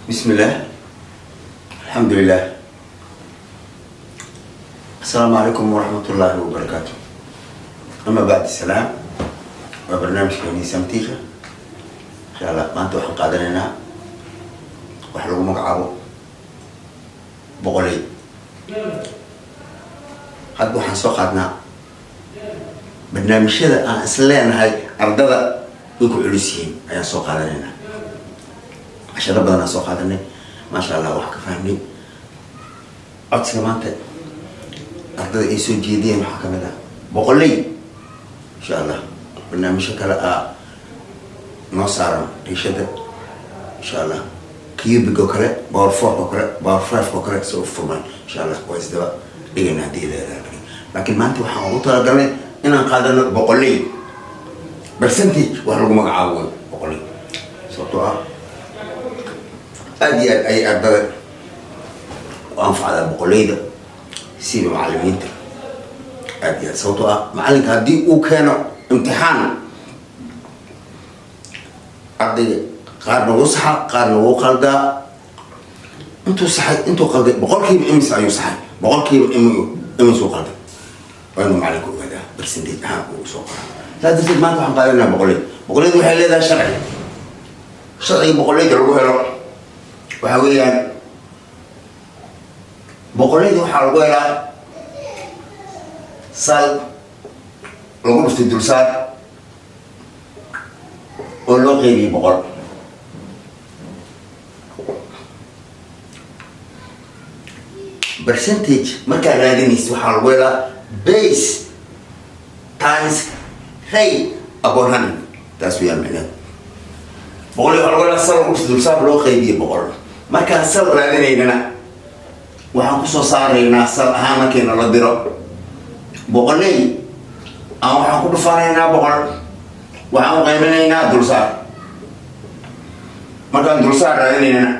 بسم الله، الحمد لله، السلام عليكم ورحمة الله وبركاته. أما بعد السلام، waa barnaamijkeeni samtiisha. Insha Allah maanta waxaan qaadanaynaa wax lagu magacaabo boqoley. Hadda waxaan soo qaadnaa barnaamijyada aan is leenahay ardada way ku culus yihiin ayaan soo qaadanaynaa. Casharo badan aan soo qaadanay, maasha Allah, wax ka fahmnay. Codsiga maanta ardada ay soo jeediyeen waxaa kamid ah boqoley. Insha Allah barnaamijyo kale aa noo saaran riishada, insha Allah, cubic oo kale, power four oo kale, power five oo kale soo furmaan. Insha Allah waa isdaba dhigayna haddii Ilaahay. Laakiin maanta waxaan ugu talagalnay inaan qaadano boqoley, percentage wax lagu magacaabo wey boqoley, sababtoo ah aada iyo aad ayay ardada u anfacdaa boqoleyda, siba macalimiinta aad iyo aad, sababtoo ah macalinka haddii uu keeno imtixaan, ardayga qaarna wuu saxa, qaarna wuu qaldaa. Intuu saxay, intuu qalday, 100% imis ayuu saxay, 100% imisuu qalday, waa inuu macalinka ogaadaa, percentage ahaan uu soo qoraa. Saas darteed maanta waxaan qaadanaa boqoley. Boqoleyda waxay leedahay sharci. Sharciga boqoleyda lagu helo waxaa weeyaan, boqoleyda waxaa lagu helaa sal lagu dhuftay dulsaar oo loo qeybiyey 100. Percentage markaa raadinaysa waxaa lagu helaa base times rate upon 100. Taas weeyaan micneheedu. Boqol waxaa lagu helaa sal lagu dhuftay dulsaar loo qeybiyey 100. Markaan sal raadinaynana, waxaan kusoo saaraynaa sal ahaan markayna la diro boqoley ama waxaan ku dhufanaynaa 100, waxaan u qaybinaynaa dulsaar. Markaan dulsaar raadinaynana,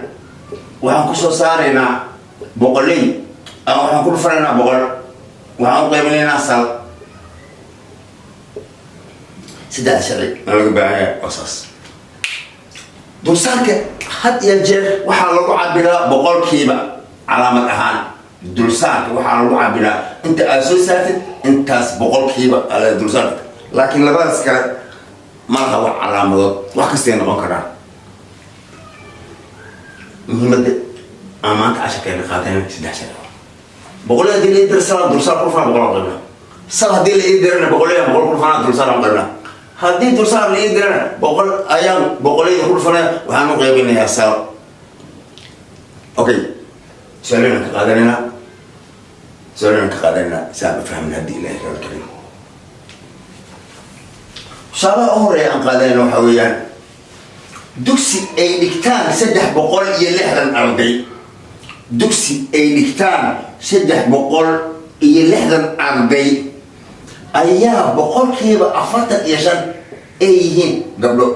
waxaan kusoo saaraynaa boqoley ama waxaan ku dhufanaynaa 100, waxaan u qaybinaynaa sal. Saddex sharci na laga baahan yahay waa saas. Dulsaarka had iyo jeer waxaa lagu cabiraa boqolkiiba calaamad ahaan. Dulsaarka waxaa lagu cabiraa inta aad soo saartid intaas boqolkiiba ala dulsaarka, laakiin labadaas kale ma laha wax calaamadood, wax kastay noqon karaan. Muhiimadda aan maanta casharkeena qaadanayna saddex sharci. Boqol haddii la ii diro, sal dulsaar ku dhufana, 100 aan qaybnaa. Sal haddii la ii dirana, boqol ayaan 100 ku dhufanaa, dulsaar aan qaybnaa. Haddii dulsaar la ii dirana, 100 ayaan boqolayda ku dhufanaya, waxaan u qaybinayaa sal. Okay, su-aalena ka qaadanaynaa, su-aalena ka qaadanaynaa si aan u fahmin haddii Ilahay raal karin. Tusaalaha u horeeya aan qaadanayna waxaa weeyaan dugsi ay dhigtaan 360 arday. Dugsi ay dhigtaan 360 arday ayaa 45% ay yihiin gabdho.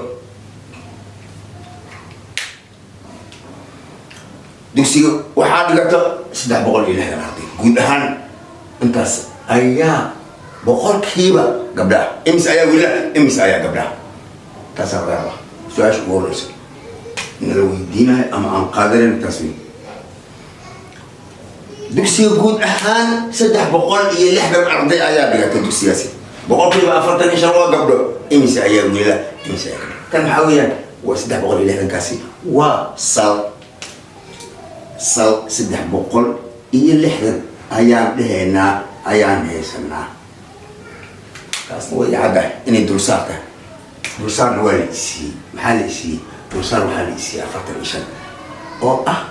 Dugsiga waxaa dhigata 360 arday guud ahaan, intaas ayaa boqolkiiba gabdhaha. Imis ayaa wiila, imis ayaa gabdhaha? Taasaa laga rabaa. Su-aasha ugu horeysa nala weydiinayo ama aan qaadanayn taas wey. Dugsiga guud ahaan 360 arday ayaa dhigatay dugsigaasi, 45% waa gabdho. Imise ayaa wiila, imise ayaa gabdho? Kan maxaa weeyaan? Waa 360-kaasi, waa sal. Sal 360 ayaan dhehaynaa, ayaan haysanaa. Taasna way caddahay inay dulsaar tahay. Dulsaarna waa la isiiyey. Maxaa la isiiyey dulsaar? Waxaa la isiiyey 45 oo ah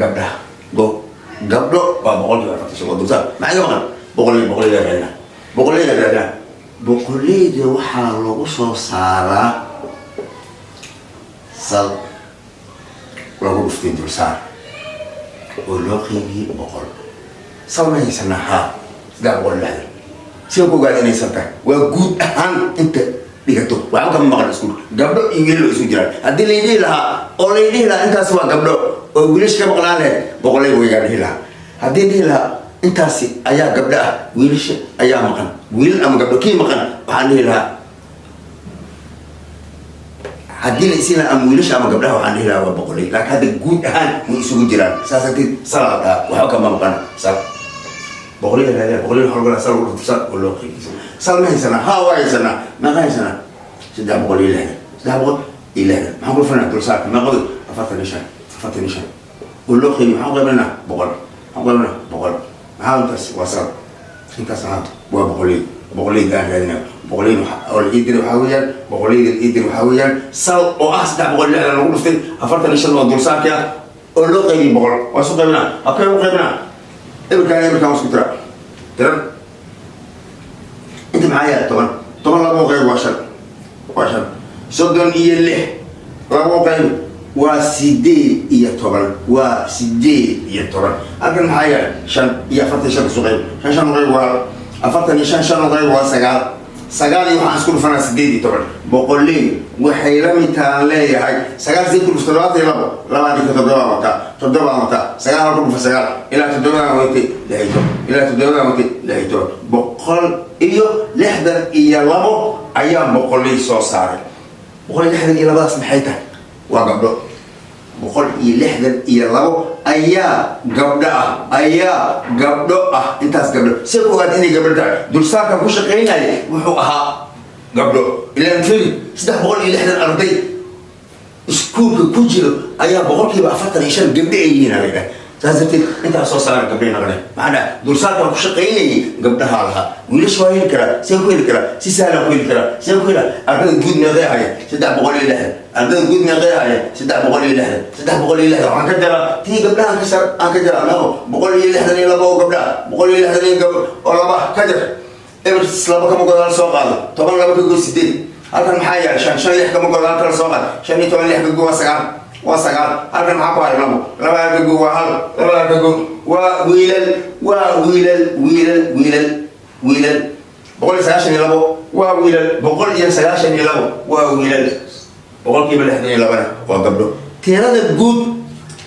gabdhaha. Go gabdho waa 45% waa dulsaar. Maxaa iga maqan? Boqol. Boqolyda raadinaa, boqolyda raadinaa. Boqolleyda waxaa lagu soo saaraa sal lagu dhuftay dulsaar oo loo qeybiyey 100. Sal ma haysanaa? Haa, 360. Sida ku ogaada inay sal tahay, waa guud ahaan inta dhigato, waxba kama maqan iskuulka, gabdho iyo wiilal isu jiraan. Haddii laydhihi lahaa oo laydhihi lahaa intaas waa gabdho oo wiilasha ka maqnaan lahayd, boqolay waygaa dhihi lahaa. Haddii dhihi lahaa intaasi ayaa gabdho ah, wiilasha ayaa maqan, wiilal ama gabdho kii maqan, waxaan dhihi lahaa. Haddii la isiin lahaa ama wiilasha ama gabdhaha, waxaan dhihi lahaa waa boqoley, laakiin hadda guud ahaan way isugu jiraan. Saas darteed salaa dhaha, waxba kama maqana. Sal boqoley la raadiya, boqoley waxa lagu dhahaa sal lagu dhufto sal oo loo qaybiyo. Sal ma haysanaa? Haa, waa haysanaa. Meeqa haysanaa? 360. 360 maxaan ku dhufanaa? Dulsaarka meeqa wey? 45. 45 oo loo qaybiyo, maxaan ku qaybinaa? 100. Maxaan ku qaybinaa? 100. Maxaa intaas? Waa sal. Intaas ahaa waa boqoley. Boqoleyda aan raadinayo, boqoleyda oo la ii diray waxaa weeyaan, boqoleyda la ii diray waxaa weeyaan sal oo ah 360 lagu dhuftay 45 oo dulsaarkii ah oo loo qaybiyey 100. Waa isu qaybinaa. Habkee u qaybinaa? Eberkaan eberkaan waa isku tira tiran. Inta maxaa yaala? 10. 10 labo qayb waa shan, waa shan. 36 labo qayb waa 18, waa 18. Halkan maxaa yaala? Shan iyo 45 isu qayb. Shan shan qayb waa 45, shan qayb waa sagaal. Sagaal iyo waxaan isku dhufanaa 18. Boqoley waxay la mid tahaan leeyahay sagaal sideed ku dhufto 22. Labaa dhigta, toddobaan wataa, toddobaan wataa. Sagaal hal ku dhufa sagaal, ilaa toddobadaan watay 16, ilaa toddobadaan watay 16. 162 ayaa boqoley soo saaray. 162daas maxay tahay? Waa gabdho. 162 ayaa gabdho ah, ayaa gabdho ah. Intaas gabdho see ku ogaad inay gabdho tahay? Dulsaarkan ku shaqaynaya wuxuu ahaa gabdho. Ilaan firi, 360 arday iskuulka ku jiro ayaa 45% gabdho ay yihiin ala yidhaha. Saas darteed intaas soo saara gabdhay naqne. Maxaa dhaha? Dulsaarkan ku shaqaynayay gabdhaha lahaa. Wiilasha waa heli karaa. See ku heli karaa? Si sahlan ku heli karaa. See ku heli? Ardada guud meeqay haya? 360. Ardada guud meeqay haya? 360. 360 waxaan ka jaraa tii gabdhahan ka sar aan ka jaraa meeqo? 162 oo gabdhaha, 160 iyo oo laba ka jar. Eber laba kama godo, hal soo qaado. 10 laba ka go, sideed. Halkan maxaa yaala? Shan. Shan lix kama godo, hal kala soo qaad. 15 lix ka go waa sagaal, waa sagaal. Halkan maxaa ku haray? Labo. Laba halka go waa hal, laba halka go waa wiilal, waa wiilal, wiilal, wiilal, wiilal. 192 waa wiilal. 192 waa wiilal, 62%na waa gabdho. Tirada guud,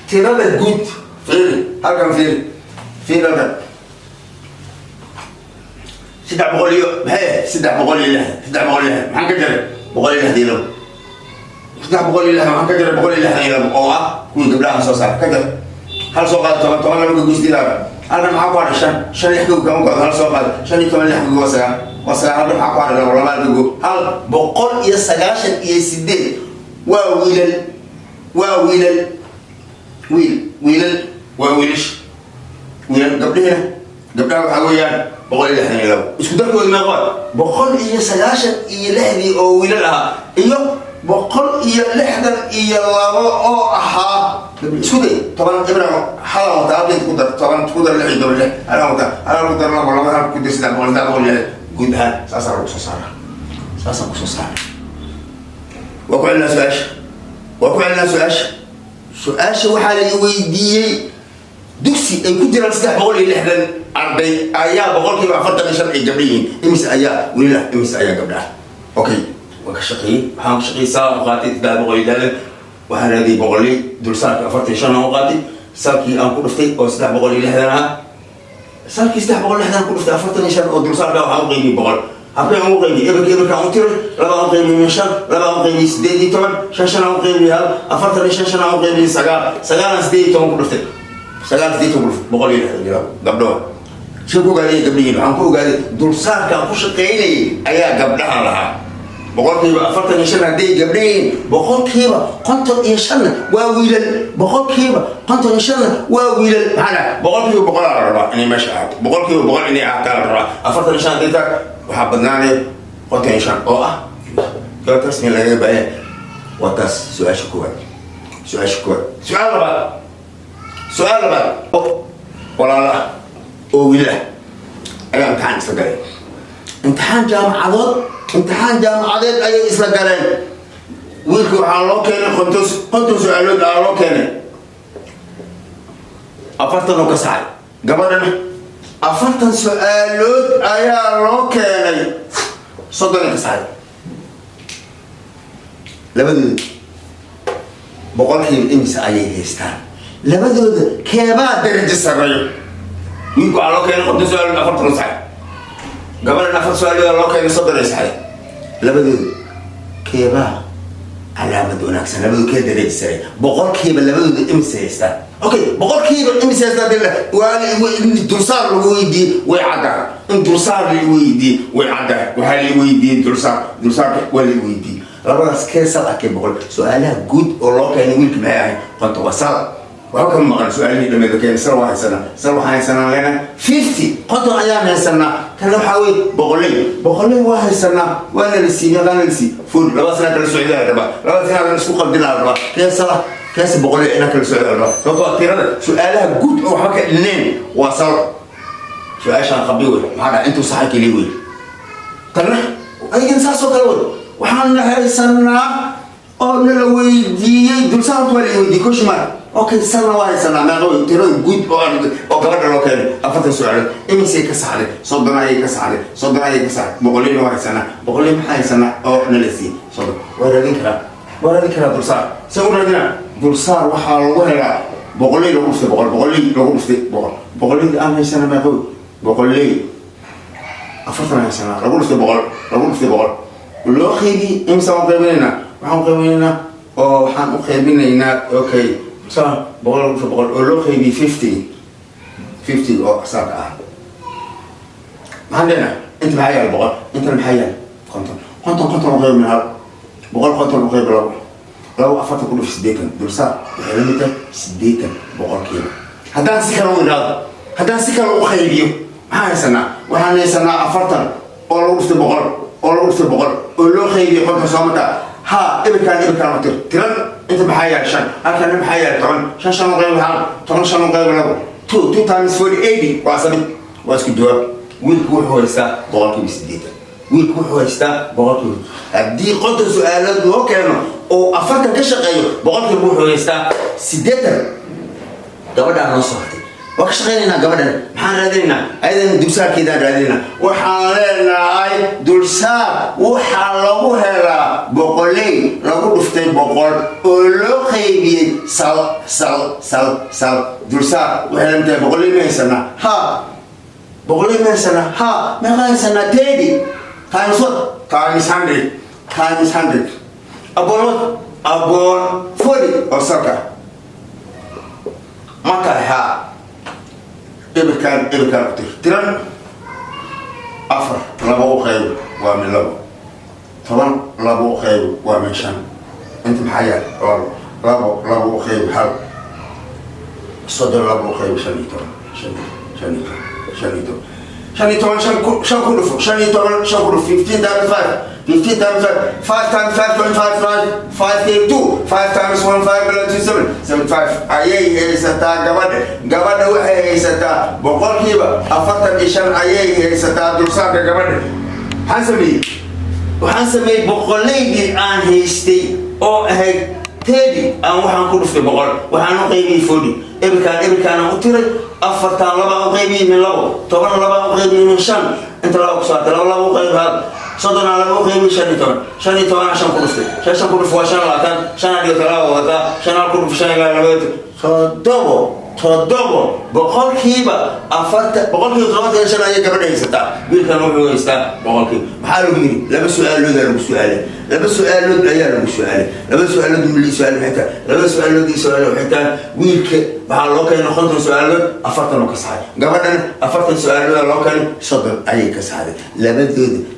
tirada guud, fiiri halkan, fiiri, fiiri halkan. Saddex boqol iyo maxay ahayd? 360. 360 maxaan ka jaray? 162. 360 waxaan ka jaray 162 oo ah kuwii gabdhaha soo saar. Ka jar, hal soo qaado. 10, 10 laba ka goy, sideed. Halkan maxaa ku hadhay? Shan. Shan lix ka kama godo, hal soo qaado. 15 lix ka go waa sagaal, waa sagaal. Halkan maxaa ku hadhay? Labo. Laba ka go, hal. 198 waa wiilal, waa wiilal, wiil, wiilal, waa wiilish, wiilal. Gabdhihina, gabdhaha waxaa weeyaan 162. Isku darkooda meeqa waa? 196dii oo wiilal ahaa iyo 162 oo ahaa. Isku day. 10 ibra halan wataa, halka ku dar 10, ku dar 16, lix halan wataa, halan ku dar labo, laba hal ku dar 300, 306. Guud ahaan saasaa lagu soo saaraa, saasaan kusoo saaray. Waa ku celinaa su-aasha, waa ku celinaa su-aasha. Su-aasha waxaa la weydiiyey: dugsi ay ku jiraan 360 arday ayaa 45% ay gabdho yihiin, imise ayaa wiilal ah, imise ayaa gabdha ah? Okay, waa ka shaqeeyey. Waxaan ka shaqeeyey saa u qaatay 360, waxaan raadiyey boqolii, dulsaarka 45 aan u qaatay, salkii aan ku dhuftay oo 360 ahaa. Salkii 360 ku dhuftay 45 oo dulsaarka, waxaan u qaybiyey 100. Habkeen ugu qaybiyey? Eberka eberkaan u tiray. Laba aan u qaybiyey shan, laba aan u qaybiyey 18, shan shan aan u qaybiyey hal, 45 shan aan u qaybiyey sagaal, sagaalaan 18 ku dhuftay, sagaal 18 ku dhuftay, 162 gabdho. See ku ogaaday gabdhihiin? Waxaan ku ogaaday dulsaarkaan ku shaqaynayay ayaa gabdhaha lahaa. 45% hadday gabdhayihiin, 55%na waa wiilal. 55%na waa wiilal. Maxaa dhahay? 100% la rabaa inay meesha ahaato, 100% inay ahaataa la rabaa. 45 hadday tahay, waxaa badnaanaya 55 oo ah jawaabta rasmi lagaga baahanya. Waa taas su-aasha koowaad, su-aasha koowaad. Su-aal labaad, su-aal labaad. Walaalo ah oo wiilal ah ayaa imtixaan isla galeen, imtixaan jaamacadood, imtixaan jaamacadeed ayay isla galeen. Wiilka waxaa loo keenay 50, 50 su-aalood aa loo keenay, 40 oo ka saxay. Gabadhana 40 su-aalood ayaa loo keenay, 30 ka saxay. Labadooda boqolkiiba imise ayay haystaan? Labadooda keebaa darajo sarreeyo? Wiilku waxaa loo keenay 50 su-aalood, 40 oo saxay. Gabadhan afar su-aalood loo keenay, 30 ay saxay. Labadooda keebaa Calaamad wanaagsan. Labadu kee darajo sare? Boqolkiiba labadooda imise haystaan? Okay, boqolkiiba imise haystaan? Dee waa in dulsaar lagu weydiiyey, way caddaa. In dulsaar la weydiiyey, way caddaa. Waxaa la weydiiyey dulsaar. Dulsaarka waa la weydiiyey. Labadaas kee sal ah, kee boqol? Su-aalaha guud oo loo keenay wiilka maxay ahayd? 50 waa sal. Waxba kama maqan su-aalihii dhameed. Keen sal waa haysanaa. Sal waxaan haysanaa leenahay 50, 50 ayaan haysanaa. Kana waxaa weye boqoley. Boqoley waa haysanaa, waana la siiyey. Meeqaana la siiyey? 40. Labadaas inaa kala socdaa la rabaa. Labadaas inaadan isku qaldinaa la rabaa. Kee sal ah, keese boqoley, inaa kala socdaa la rabaa, sababtoo ah tirada su-aalaha guud oo waxba ka dhineen waa sal. Su-aashaan qabi wey. Maxaa dhaca? Intuu saxa keliya wey. Tanna ayagana saasoo kale wey. Waxaan haysanaa oo nala weydiiyey dulsaarka. Waa la weydiiyey koshmar. Okay, salna waa haysanaa. Meeqa wey tirada guud oo gabadha loo keenay? 40 su-aalood. Imisay ka saxday? 30 ayay ka saxday. 30 ayay ka saxday. Boqolina waa haysanaa. Boqolin maxaa haysanaa oo nala siiyey? 30. Waa raadin karaa, waa raadin karaa dulsaar. See u raadinaa dulsaar? Waxaa lagu helaa boqoley lagu dhuftay 100. Boqoley lagu dhuftay 100. Boqoleydii aan haysana meeqa wey? Boqoley 40 haysanaa, lagu dhuftay 100, lagu dhuftay 100, loo qaybiyey. Imisaan u qaybinaynaa? Waxaan u qaybinaynaa oo waxaan u qaybinaynaa, okay, sa 100 lagu dhuftay 100 oo loo qaybiyey 50. 50 oo asalka ah. Maxaan leenahay? Inta maxaa yaal? 100. Intana maxaa yaal? 50. 50 50 u qaybi min hal. 100 50 u qaybi labo. Labo 40 ku dhuf 80. Dulsaar waxay la mid tahay 80%. Haddaan si kale u idhaahdo, haddaan si kale u qaybiyo, maxaan haysanaa? Waxaan haysanaa 40 oo lagu dhuftay 100 oo lagu dhuftay 100 oo loo qaybiyey 50. Soo mataa ha? Ibirkaan ibirkaan u tir tiran. Inta maxaa yaal? Shan. Halkana maxaa yaal? 10. Shan shan u qaybi hal. 10 shan u qaybi labo. Two two times 40, 80. Waa samid, waa isku jawaab. Wiilku wuxuu haystaa 80%. Wiilku wuxuu haystaa boqolkiiba, haddii 50 su-aalood loo keeno oo 40 ka shaqeeyo, wuxuu haystaa 80%. Gabadhaan noo soo hartay waa ka shaqaynaynaa. Gabadhan maxaan raadinaynaa? Ayadan dulsaarkeedaan raadinaynaa. Waxaan leenahay dulsaar waxaa lagu helaa boqoley lagu dhuftay 100 oo loo qaybiyey sal, sal, sal, sal. Dulsaar waxay lamid tahay boqoley ma haysanaa? Ha. Boqoley ma haysanaa? Ha. Meeqa haysanaa? 30 times what? Times 100. Times 100 upon what? Upon 40 oo salka ma tahay? Ha. Ibirkaan ibirkaan ku tir tiran. Afar laba u qayb waa min labo. 10 laba u qayb waa min shan. Inta maxaa yaal? Labo. Labo laba u qayb hal. 30 laba u qayb 15. 15, 15, 15, shan ku dhufo. 15 shan ku dhufo. 15 times five. 15 times five. Five times five point five five. Five k two. Five times one five plus two seven. 75 ayay haysataa gabadha. Gabadha waxay haysataa 45% ayay haysataa dulsaarka gabadha. Maxaan sameeyey? Waxaan sameeyey boqolaydii aan haystay oo ahayd 30 aan waxaan ku dhuftay 100, waxaan u qaybiyey 40. Ebirkaan ebirkaanaan u tiray. Afartaan labaan u qaybiyey min labo. 10 labaan u qaybiyey min shan. Inta laba ku saartay. Laba laba u qayb hal. 30 laba u qaybiyey 15. 15 shan ku dhuftay. Shan shan ku dhuf waa 25. Shan dhigata laba wadataa. Shan hal ku dhuf shan ilaa laba. Toddobo, toddobo. 40%, 75% ayay gabadha haysataa. Wiilkan wuxuu haystaa boqolkiiba. Maxaa lagu yidhi? Laba su-aaloodaa lagu su-aalay. Laba su-aalood ayaa lagu su-aalay. Laba su-aalood mili su-aal maxay tahay? Laba su-aalood iyo su-aal waxay tahay: wiilka waxaa loo keenay 50 su-aalood, 40 oo ka saxay. Gabadhana 40 su-aalooda loo keenay, 30 ayay ka saxday.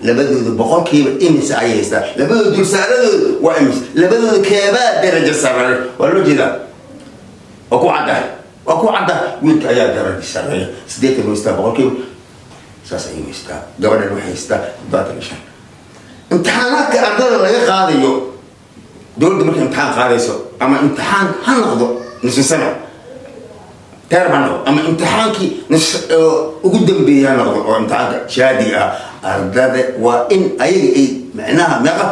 Labadooda boqolkiiba imise ayay haystaa? Labadooda dulsaaradooda waa imise? Labadooda keebaa darajo sarreeya? Waa loo jeedaa, waa ku cadda, waa ku cadda. Wiilka ayaa darajo sarreeya. 80 haystaa boqolkiiba, saas ayuu haystaa. Gabadhan waxay haystaa 75. Imtixaanaadka ardada laga qaadayo, dowladda markay imtixaan qaadayso, ama imtixaan ha noqdo nisfu sano term ha noqdo, ama imtixaankii ugu dambeeya ha noqdo oo imtixaanka shahaadiga ah, ardada waa in ayaga ay macnaha meeqa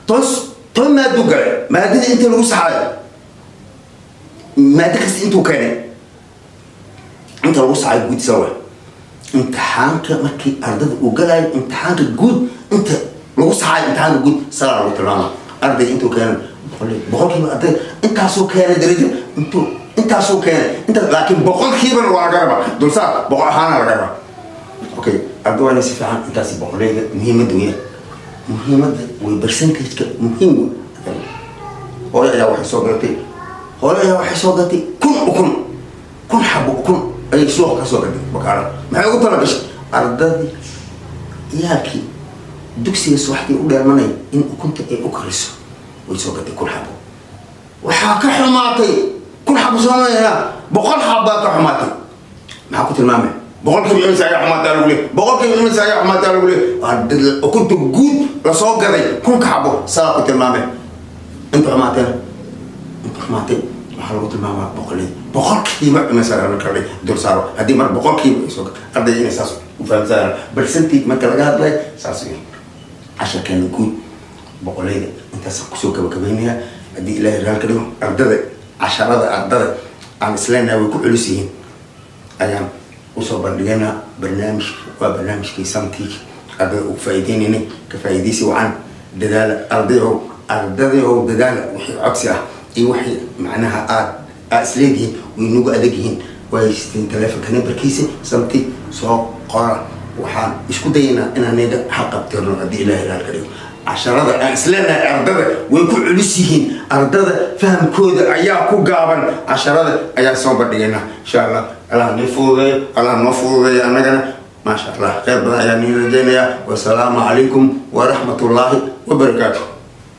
10 maadu galay, maadada inta lagu saxaayo, maado kasta intuu keenay, inta lagu saxayo guud sawa. Imtixaanka markii ardada uu galayo, imtixaanka guud inta lagu saxaayo, imtixaanka guud salaa lagu tilmaama. Ardayga intuu keenay boqolkiiba, arday intaasuu keenay darajo, intuu intaasuu keenay intaas, laakiin boqolkiibana waa laga rabaa dulsaar, boqol ahaana laga rabaa. Okay, arday waa inay si fiican intaasi boqoleyda muhiimadda weya, muhiimadda way, percentage-ka muhiim wey. Hooyo ayaa waxay soo gadatay, hooyo ayaa waxay soo gadatay 1000 ukun, 1000 xabo ukun ayay suuqa ka soo gaday bakaara. Maxay ugu tala gashay? Ardadii, ciyaalkii dugsiga subaxdii u dheelmanay in ukunta ay u kariso. Way soo gaday 1000 xabo. Waxaa ka xumaatay 1000 xabo soomaya, 100 xabbaa ka xumaatay. Maxaa ku tilmaamay? Boqolkiiba imisa ayaa xumaataa lagu leey? Boqolkiiba imisa ayaa xumaataa lagu leey? Ukunta guud lasoo gaday, 1000-ka xabo, saa ku tilmaamay. Inta xumaateena, inta xumaatay waxaa lagu tilmaamaa boqoley. Boqolkiiba imisa marka la dul saaro, haddii mar boqolkiiba ay soo ardayga inay saas u fahamsanaan percentage marka laga hadlay, saas wey casharkeena guud boqoleyda. Intaasaan kusoo gabagabaynayaa haddii Ilaahay raal ka dhigo. Ardada, casharada ardada aan isleenahay way ku culus yihiin ayaan usoo bandhigaynaa. Barnaamij waa barnaamijkii Somteach, ardada ugu faa'iideynayna. Ka faa'iidaysi wacan. Dadaala ardayahow, ardadayahow, dadaala. Wixii codsi ah iyo wixii macnaha aad isleedihiin way nagu adag yihiin, waa haysteen telefonka nambarkiisa Somteach, soo qora. Waxaan isku dayaynaa inaan naga xaqabtirno haddii Ilaahay raal ka dhigo. Casharada aan isleenahay ardada way ku culus yihiin, ardada fahamkooda ayaa ku gaaban, casharada ayaa soo bandhigaynaa insha Allah. Allah nii fududeeyo, Allah noo fududeeyo annagana. Maasha Allah, kheyr badan ayaa nii rajaynayaa. Wasalaamu calaykum waraxmatullaahi wabarakaatu.